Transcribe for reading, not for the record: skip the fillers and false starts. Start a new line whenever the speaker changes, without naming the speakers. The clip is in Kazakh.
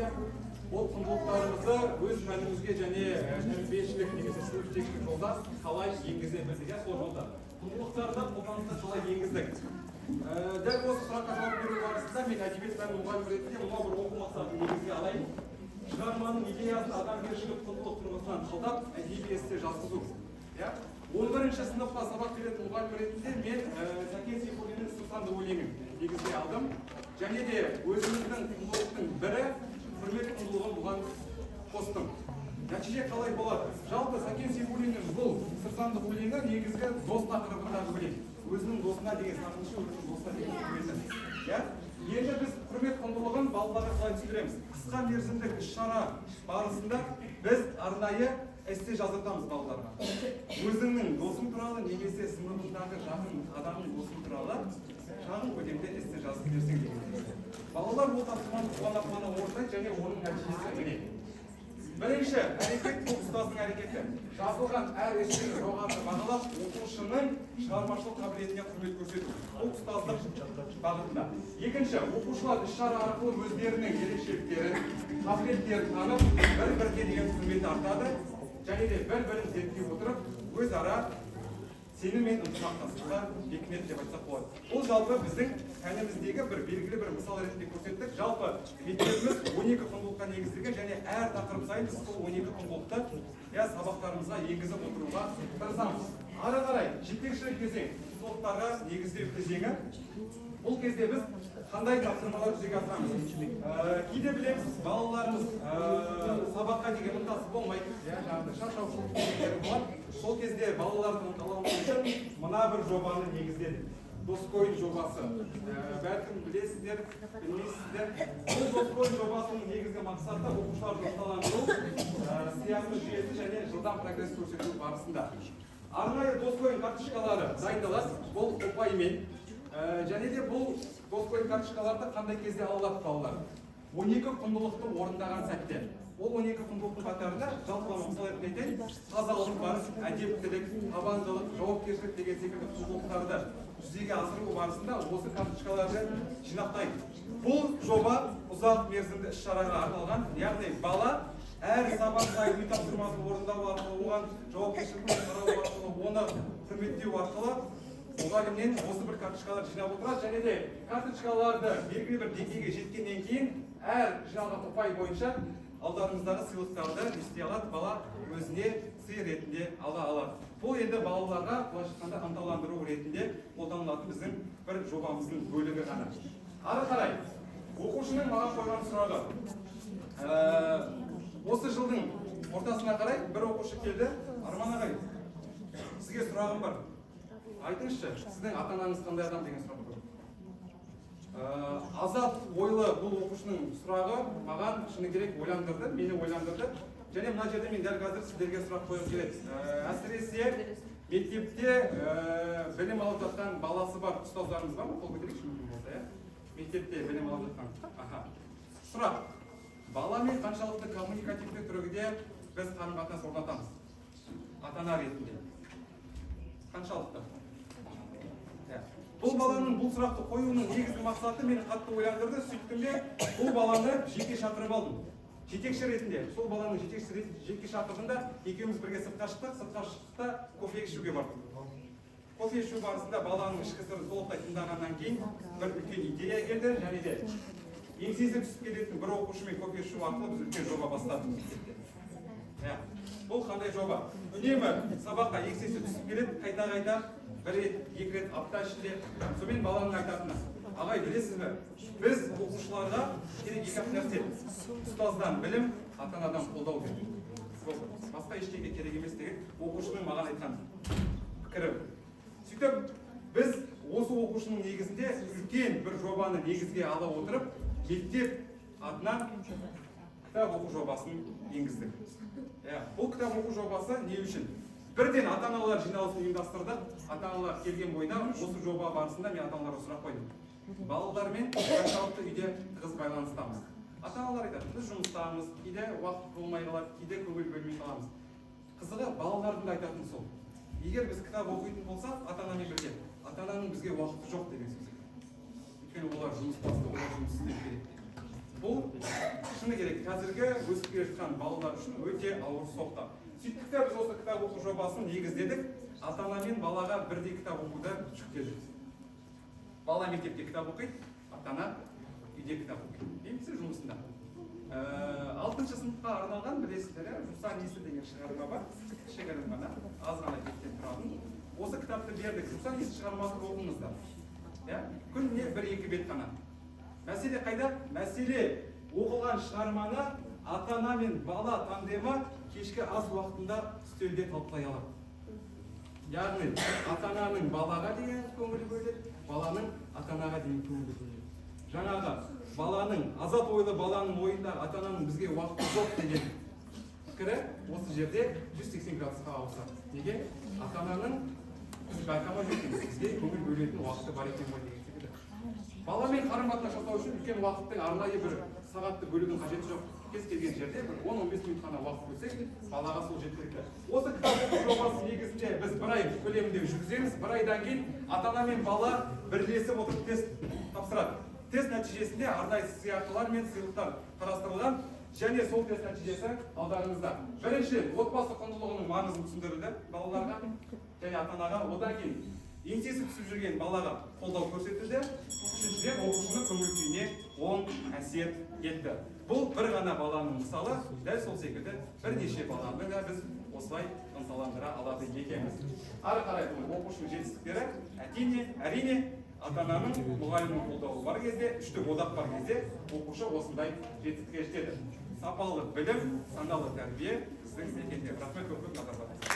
Иә, ол құндылықтарымызды өз пәнімізге және тәрбиешілік немесе сынып жетекшілік жолда қалай енгізе білдік, иә, сол жолда құндылықтарды қолданысқа қалай енгіздік? Дәл осы сұраққа жауап беру барысында мен әдебиет пәні мұғалімі ретінде мынау бір оқу мақсатын негізге алайын: шығарманың идеясын адамгершілік құндылық тұрғысынан талдап, әдеби эссе жазғызу. Иә, 11-сыныпқа сабақ беретін мұғалім ретінде мен Сәкен Сейфуллиннің «Сыр сандық» өлеңін негізге алдым және де өзіміздің құндылықтың бірі, құрмет құндылығын бұған қостым. Нәтиже қалай болады? Жалпы, Сәкен Сейфуллиннің бұл «Сыр сандық» өлеңі негізгі дос тақырыбындағы өлең, өзінің досына деген сағынышы, өзінің досына деген құрметі. Иә, енді біз құрмет құндылығын балаларға қалай түсіндіреміз? Қысқа мерзімдік іс шара барысында біз арнайы эссе жаздыртамыз балаларға: өзіңнің досың туралы немесе сыныбыңдағы жақын адамның досың туралы шағын көлемде эссе жазып берсең деген секілді. Балалар ол тапсырманы қуана қуана орындайды және оның нәтижесі міне. Бірінші әрекет, бұл ұстаздың әрекеті. Жазылған әр эссені жоғары бағалап, оқушының шығармашылық қабілетіне құрмет көрсету. Бұл ұстаздық бағытында. Екінші, оқушылар іс шара арқылы өздерінің ерекшеліктерін, қабілеттерін танып, бір біріне деген құрметі артады және де бір бірін зерттей отырып, өзара сенім мен ынтымақтастыққа бекінеді деп айтсақ болады. Бұл жалпы біздің пәніміздегі бір белгілі бір мысал ретінде көрсеттік. Жалпы, мектебіміз 12 құндылыққа негізделген және әр тақырып сайын біз сол 12 құндылықты, иә, сабақтарымызға енгізіп отыруға тырысамыз. Ары қарай жетекшілік кезең, құндылықтарға негіздеу кезеңі. Бұл кезде біз қандай тапсырмалар жүзеге асырамыз? Кейде білеміз, балаларымыз сабаққа деген ынтасы болмайды, иә, жаңағыдай шаршаушылық кезеңдері болады. Сол кезде балалардың ынталандыру үшін мына бір жобаны негіздедік, Доскоин жобасы. Бәлкім, білесіздер, білмейсіздер. Бұл Доскоин жобасының негізгі мақсаты — оқушыларды ынталандыру, сыйақы жүйесі және жылдам прогресс көрсету барысында арнайы Доскоин карточкалары дайындалады. Бұл ұпаймен. Және де бұл Доскоин карточкаларды қандай кезде ала алады балалар? 12 құндылықты орындаған сәтте. Ол 12 құндылықтың қатарында, жалпылама мысал ретінде айтайын, тазалық бар, әдептілік, табандылық, жауапкершілік деген секілді құндылықтарды жүзеге асыру барысында осы карточкаларды жинақтайды. Бұл жоба ұзақ мерзімді іс шараға арналған, яғни бала әр сабақ сайын үй тапсырмасын орындау арқылы, оған жауапкершілікпен қарау арқылы, оны құрметтеу арқылы мұғалімнен осы бір карточкаларды жинап отырады және де карточкаларды белгілі бір деңгейге жеткеннен кейін әр жиналған ұпай бойынша алдарыңыздағы сыйлықтарды не істей алады? Бала өзіне сый ретінде ала алады. Бұл енді балаларға, былайша айтқанда, ынталандыру ретінде қолданылатын біздің бір жобамыздың бөлігі ғана. Ары қарай оқушының маған қойған сұрағы. Осы жылдың ортасына қарай бір оқушы келді: «Арман ағай, сізге сұрағым бар, айтыңызшы, сіздің ата анаңыз қандай адам?» — деген сұрақ қойды. Азат ойлы бұл оқушының сұрағы маған, шыны керек, ойландырды, мені ойландырды. Және мына жерде мен дәл қазір сіздерге сұрақ қойғым келеді. Әсіресе мектепте білім алып жатқан баласы бар ұстаздарымыз бар ма? Қол көтерейікші, мүмкін болса. Иә, мектепте білім алып жатқан. Аха, сұрақ: баламен қаншалықты коммуникативті түрде біз қарым қатынас орнатамыз ата ана ретінде, қаншалықты? Иә. Бұл баланың бұл сұрақты қоюының негізгі мақсаты мені қатты ойландырды. Сөйттім де, бұл баланы жеке шақырып алдым. Жетекші ретінде сол баланы жетекші ретінде жеке шақырдым да, екеуміз бірге сыртқа шықтық. Сыртқа шықтық та, кофе ішуге бардық. Кофе ішу барысында баланың ішкі сырын толықтай тыңдағаннан кейін бір үлкен идея келді және де еңсесі түсіп келетін бір оқушымен кофе ішу арқылы біз үлкен жоба бастадық мектепте. Иә. Бұл қандай жоба? Үнемі сабаққа еңсесі түсіп келеді, қайта қайта, бір рет, екі рет апта ішінде. Сонымен баланың айтатыны: «Ағай, білесіз бе, біз оқушыларға керек екі ақ нәрсе: ұстаздан білім, ата анадан қолдау керек болды, басқа ештеңе керек емес», — деген оқушының маған айтқан пікірі. Сөйтіп, біз осы оқушының негізінде үлкен бір жобаны негізге ала отырып, мектеп атынан кітап оқу жобасын енгіздік. Иә, бұл кітап оқу жобасы не үшін? Бірден ата аналар жиналысын ұйымдастырдық. Ата аналар келген бойда осы жоба барысында мен ата аналарға сұрақ қойдым: балалармен қаншалықты үйде тығыз байланыстамыз? Ата аналар айтады: «Біз жұмыстамыз, кейде уақыт болмай қалады, кейде көңіл бөлмей қаламыз». Қызығы, балалардың да айтатыны сол: егер біз кітап оқитын болсақ ата анамен бірге, ата ананың бізге уақыты жоқ деген сөз екен, өйткені олар жұмыс басты, олар жұмыс істеу керек. Бұл, шыны керек, қазіргі өсіп келе жатқан балалар үшін өте ауыр соқты. Сөйттік те, біз осы кітап оқу жобасын негіздедік. Ата ана мен балаға бірдей кітап оқуды жүктедік. Бала мектепте кітап оқиды, ата ана үйде кітап оқиды немесе жұмысында. Алтыншы сыныпқа арналған, білесіздер, иә, «Жусан иісі» деген шығарма бар, кішігірім ғана, аз ғана беттен тұратын. Осы кітапты бердік: «Жусан иісі» шығармасын оқыңыздар, иә, күніне бір екі бет қана. Мәселе қайда? Мәселе: оқылған шығарманы ата ана мен бала тандемі кешкі ас уақытында үстелде талқылай алады. Яғни ата ананың балаға деген көңілі бөлінеді, баланың ата анаға деген көңілі бөлінеді. Жаңағы баланың, азат ойлы баланың ойында ата ананың бізге уақыты жоқ деген пікірі осы жерде 180 градусқа ауысады. Неге? Ата ананың біз байқамай жүрміз, бізге көңіл бөлетін уақыты бар екен ғой деген секілді. Баламен қарым қатынас жасау үшін үлкен уақыттың, арнайы бір сағатты бөлудің қажеті жоқ. Кез келген жерде бір 10-15 минут қана уақыт бөлсек, балаға сол жеткілікті. Осы кітап оқу жобасы негізінде біз бір ай көлемінде жүргіземіз. Бір айдан кейін ата ана мен бала бірлесіп отырып тест тапсырады. Тест нәтижесінде арнайы сыйақылар мен сыйлықтар қарастырылған және сол тест нәтижесі алдарыңызда. Біріншіден, отбасы құндылығының маңызын түсіндірілді балаларға және ата анаға. Одан кейін еңсесі түсіп жүрген балаға қолдау көрсетілді. Үшіншіден, оқушының көңіл күйіне оң әсер етті. Бұл бір ғана баланың мысалы. Дәл сол секілді бірнеше баланы да біз осылай ынталандыра алады екенбіз. Ары қарай бұл оқушының жетістіктері. Әрине, ата ананың, мұғалімнің қолдауы бар кезде, үштік одақ бар кезде оқушы осындай жетістікке жетеді. Сапалы білім, саналы тәрбие біздің мекенде. Рахмет көп көп назарларыңызға.